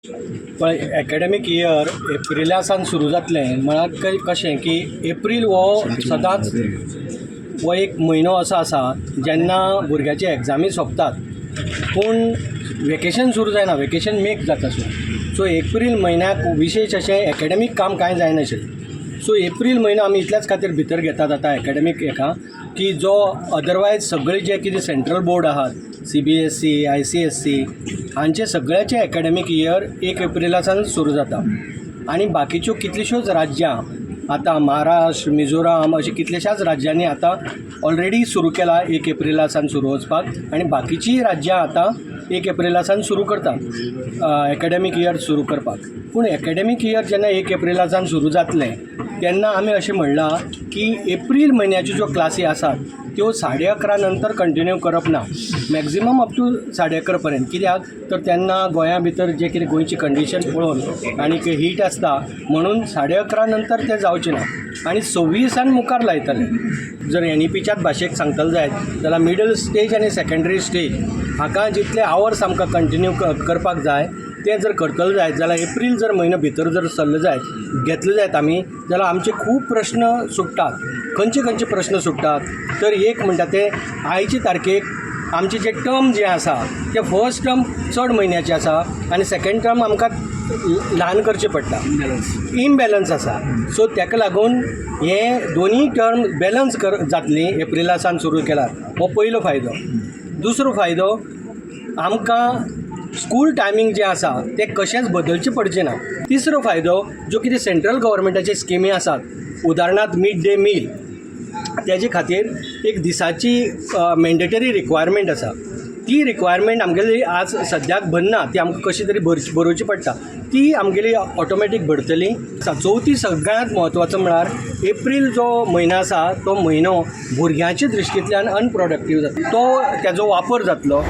पळय, academic year Aprilia सावन सुरू जातलें म्हळ्यार कशें की एप्रील हो सदांच हो एक म्हयनो असो आसा जेन्ना भुरग्याचे एग्जामी सोंपतात, पूण वेकेशन सुरू जायना. वेकेशन मेक जाता. सो सो एप्रील म्हयन्याक विशेश अशें एकेडमीक काम कांय जायनाशिल्लें. सो एप्रील म्हयनो आमी इतल्याच खातीर भितर घेतात आतां एकेडमीक हेका की जो अदरवायज सगळे जे कितें सेंट्रल बोर्ड आहात, सीबीएसई, आयसीएसई, हांचे सगळ्याचे एकेडमीक इयर 1 एप्रिला सावन सुरू जाता आनी बाकीच्यो कितल्योश्योच राज्यां आतां महाराष्ट्र, मिझोराम अशें कितल्याश्याच राज्यांनी आतां ऑलरेडी सुरू केला 1 एप्रिला सावन सुरू वचपाक आनी बाकीचीय राज्यां आतां 1 एप्रिला सावन सुरू करतात एकेडमीक इयर सुरू करपाक. पूण एकेडमीक इयर जेन्ना 1 एप्रिला सावन सुरू जातलें तेन्ना आमी अशें म्हणलां की एप्रील म्हयन्याच्यो ज्यो क्लासी आसात त्यो 11:30 नंतर कंटिन्यू करप ना, मॅक्झिमम अप टू 11:30 पर्यंत. कित्याक तर तेन्ना गोंया भितर जें कितें गोंयची कंडिशन पळोवन आनी हीट आसता म्हणून 11:30 नंतर तें जावचें ना आनी 26सान मुखार लायतले. जर एनईपीच्याच भाशेक सांगतले जायत जाल्यार मिडल स्टेज आनी सेकेंडरी स्टेज हाका जितले आवर्स आमकां कंटिन्यू करपाक जाय ते जर करतले जायत जाल्यार एप्रील जर म्हयनो भितर जर सरले जायत, घेतले जायत आमी, जाल्यार आमचे खूब प्रश्न सुट्टात. खंयचे खंयचे प्रश्न सुट्टात तर एक म्हणटा ते आयचे तारखेक आमचे जे टर्म जे आसा ते फर्स्ट टर्म चड म्हयन्याचे आसा आनी सेकेंड टर्म आमकां ल्हान करचें पडटा, इमबॅलन्स आसा. सो ताका लागून हे दोनूय टर्म बॅलन्स कर जातली एप्रिला सावन सुरू केल्यार. हो पयलो फायदो. दुसरो फायदो, आमकां स्कूल टायमींग जें आसा तें कशेंच बदलचें पडचें ना. तिसरो फायदो, ज्यो कितें सेंट्रल गव्हर्मेंटाचे स्किमी आसात, उदाहरणार्थ मिड डे मील, तेजे खातीर एक दिसाची मॅन्डेटरी रिक्वायरमेंट आसा. ती रिक्वायरमेंट आमगेली आज सद्याक भरना. ती आमकां कशी तरी भरोवची पडटा. ती आमगेली ऑटोमॅटीक भरतली. चवथी सगळ्यांत म्हत्वाचो म्हळ्यार एप्रील जो म्हयनो आसा तो म्हयनो भुरग्यांच्या दृश्टींतल्यान अनप्रोडक्टीव जाता, तो तेजो वापर जातलो.